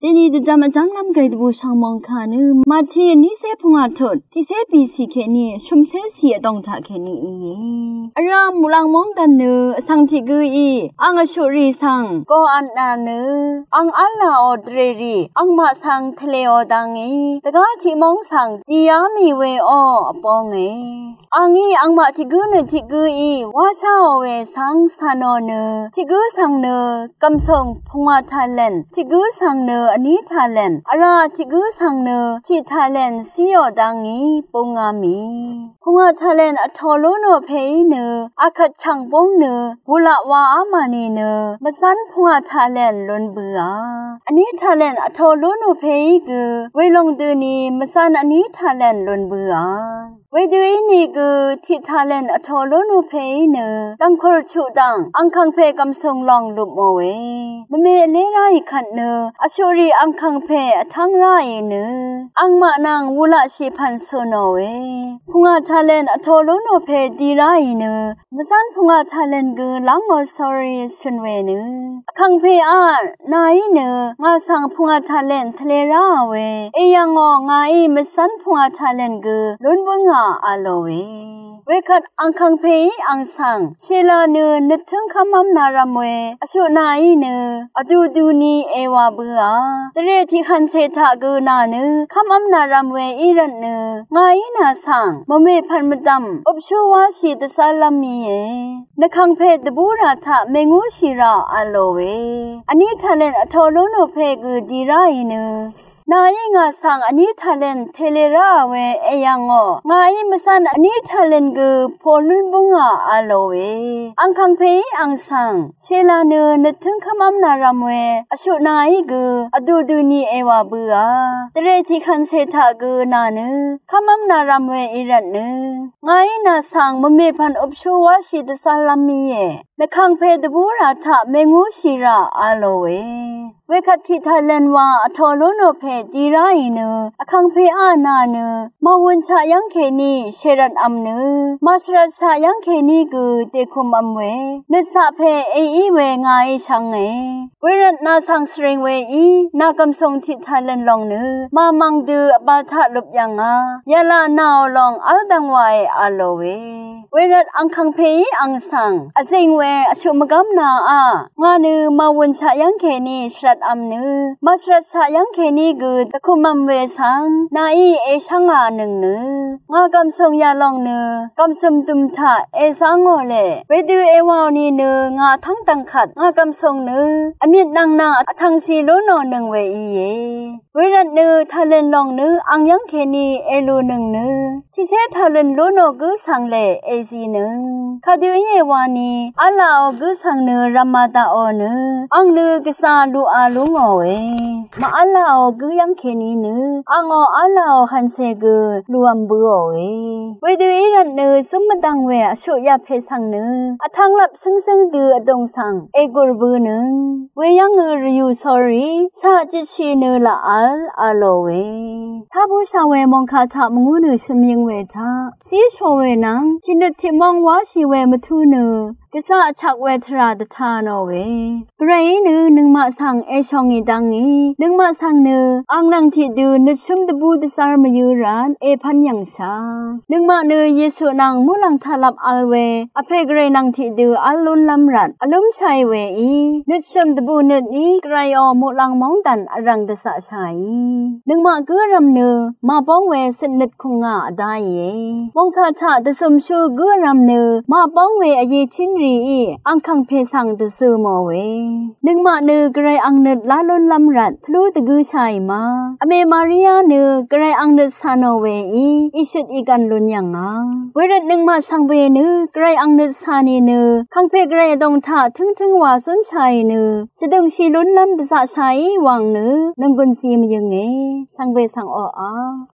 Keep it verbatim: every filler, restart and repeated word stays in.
Deni dvdvm vjv́nglv́m gvray dvbù shvngmong kà nø Mati vnícé pungwà tut tiqcé bìcì kèní shø̀mcé cì vdòng taq kèní íe. Vrá muqlàng móngdàn nø vsvng tiq gǿí ang vshuqrì svng goqvtnà nø ang v́lāò dvrèrì angmaq svng tvlēò dvngí dvgá tiq móng svng dìá mì we ó vbónge. Angí angmaq tiq gǿ nø tiq gǿí wásháò we svng cà nò nø tiq gǿ svng nø gv̀msùng pungwà talen, tiq gǿ svng nø vní talen, vrá tiq gǿ svng nø tiq talen cíò dvngí búngá mì. Pungwà talen vtō lú nò pèí nø akvt chv̀ng búng nø bulaq waá màni nø mvcv́n pungwà talen lún bøà. Vní talen vtō lú nò pèí gø welòng døni mvcv́n vní talen lún bøà. Wedø ínìgø tiq talen vtō lú nò pèí nø dv̀ngkùr chuq dv̀ng angkàngpè gv̀msùng lòng lupmòe. Mvme vlé ráì kvt nø vshuqrì angkàngpè vtv́ng ráì nø angmaq nvng wulaqshì pv̀n cù nòe. Pungwà talen vtō lú nò pè di ráì nø mvcv́n pungwà talen gø lángò sórí shø̀n we nø vkàngpèá nàí nø ngà svng pungwà talen tvlē ráà we èyv̀ngò ngàí mvcv́n pungwà talen gø lún bǿngà a lòe. Wekvt angkàngpèí ang svng shèlà nø nøttǿng kv́mv́m nvrv̄m we vshuq nàí nø vdū dūni èwà bøà dvrè tiqhv̀ncè taq gø nà nø kv́mv́m nvrv̄m we í rvt nø ngàí nà svng mòmè pv̀n mvdv̀m upshú wáshì dvzv́llv́m mìe. Nvkàngpè dvbúrà taq mèngúshì rà a lòe. Vní talen vtō lú nò pè gø di ráì nø nàí ngà svng vní talen tvlē ráà we èyv̀ngò ngàí mvcv́n vní talen gø pò lún bǿngà a lòe. Angkàngpèí ang svng shèlà nø nøttǿng kv́mv́m nvrv̄m we vshuq nàí gø vdū dūni èwà bøà dvrè tiqhv̀ncè taq gø nà nø kv́mv́m nvrv̄m we í rvt nø ngàí nà svng mòmè pv̀n upshú wáshì dvzv́llv́m mìe. Nvkàngpè dvbúrà taq mèngúshì rà a lòe. Wekvt tiq talen wa vtō lú nò pè di ráì nø vkàngpèá nà nø màwùn shaq yv́ng kèní shèrvtv̄m nø màshvrvt shaq yv́ng kèní gø dèkumv̄m we nøtsaq pè èí we ngàí shvnge. Wervt nà svng svrìng weí nà gv̀msùng tiq talen lòng nø màmv̀ng dø vbāl taq lup yv̀ngà yv̀là nàò lòng v́l dv̄ng wàe a lòe. Wervt angkàngpèí ang svng vzìng we vshuq mvgv́m nàá ngà nø màwùn shaq yv́ng kèní shvrvtv̄m nø màshvrvt shaq yv́ng kèní gø dvkumv̄m we svng nàí èshv́ngà nøng nø ngà gv̀msùng yalòng nø gv̀msø̀m dø̀m taq èzá ngò lè wedø èwàò nìnø ngà vtv́ng dv̀ng kvt ngà gv̀msùng nø vmit nvng nvng vtv̀ngshì lú nò nøng we íe. Wervt nø talen lòng nø ang yv́ng kèní èlù nøng nø tiqcé talen lú nò gǿ svng lè èzi nøng kadø íe wani v́lāò gǿ svng nø rv̄mā daqò nø ang nø gvzà luqa lú ngòe. Màv́lāò gǿ yv́ng kèní nø angò v́lāò hv̀ncè gø lùv̄m bøòe. Wedø í rvt nø zúm mvdv̀ng we vshuq yapè svng nø vtv́nglvp cǿngzǿng dø vdùng svng ègùr bø nøng weyv́ngø rvyù sórí shaq jitshì nø laq v̄l a lòe. Tá búshà we mòngkà taq mvngú nø shø̀myøng we taq zíshò we nvng tiqnøt tiqmóng wáshì we mvtú nø gvzà vchvk we tvrà dvtā nò we. Gvrayí nø nøngmaq svng èshòngì dvngí nøngmaq svng nø ang nvng tiqdø nøtshǿm dvbú dvzv́r mvyǿ rvt èpv́n yv̀ngshà. Nøngmaq nø Yesu nvng muqlàng taqlap vl we vpè gvray nvng tiqdø v́l lúnlv́m rvt vlúmshàì weí nøtshø̀m dvbù nøtní gvrayò muqlàng móngdàn vrv̀ng dvzaqshàì. Nøngmaq gǿrv̄m nø màbóng we cøtnøt kùngà vdáìe. Mòngkà taq dvzø̀mshú gǿrv̄m nø màbóng we vyiqchín rìí angkàng pè svng dvzø̀ mò we. Nøngmaq nø gvray angnøt lá lúnlv́m rvt tvlú dvgǿshàì ma. Vmè Maria nø gvray angnøt cà nò weí ìshøt ìgv̀n lún yv̀ngà. Wervt nøngmaq shvngbe nø gvray angnøt cà nìnø kàngpè gvray vdòng taq tǿngtǿng wà zúnshàì nø shvdø̀ngshì lúnlv́m dvzaqshàí wàng nø nònggùn zi mvyønge. Shvngbe svng oqà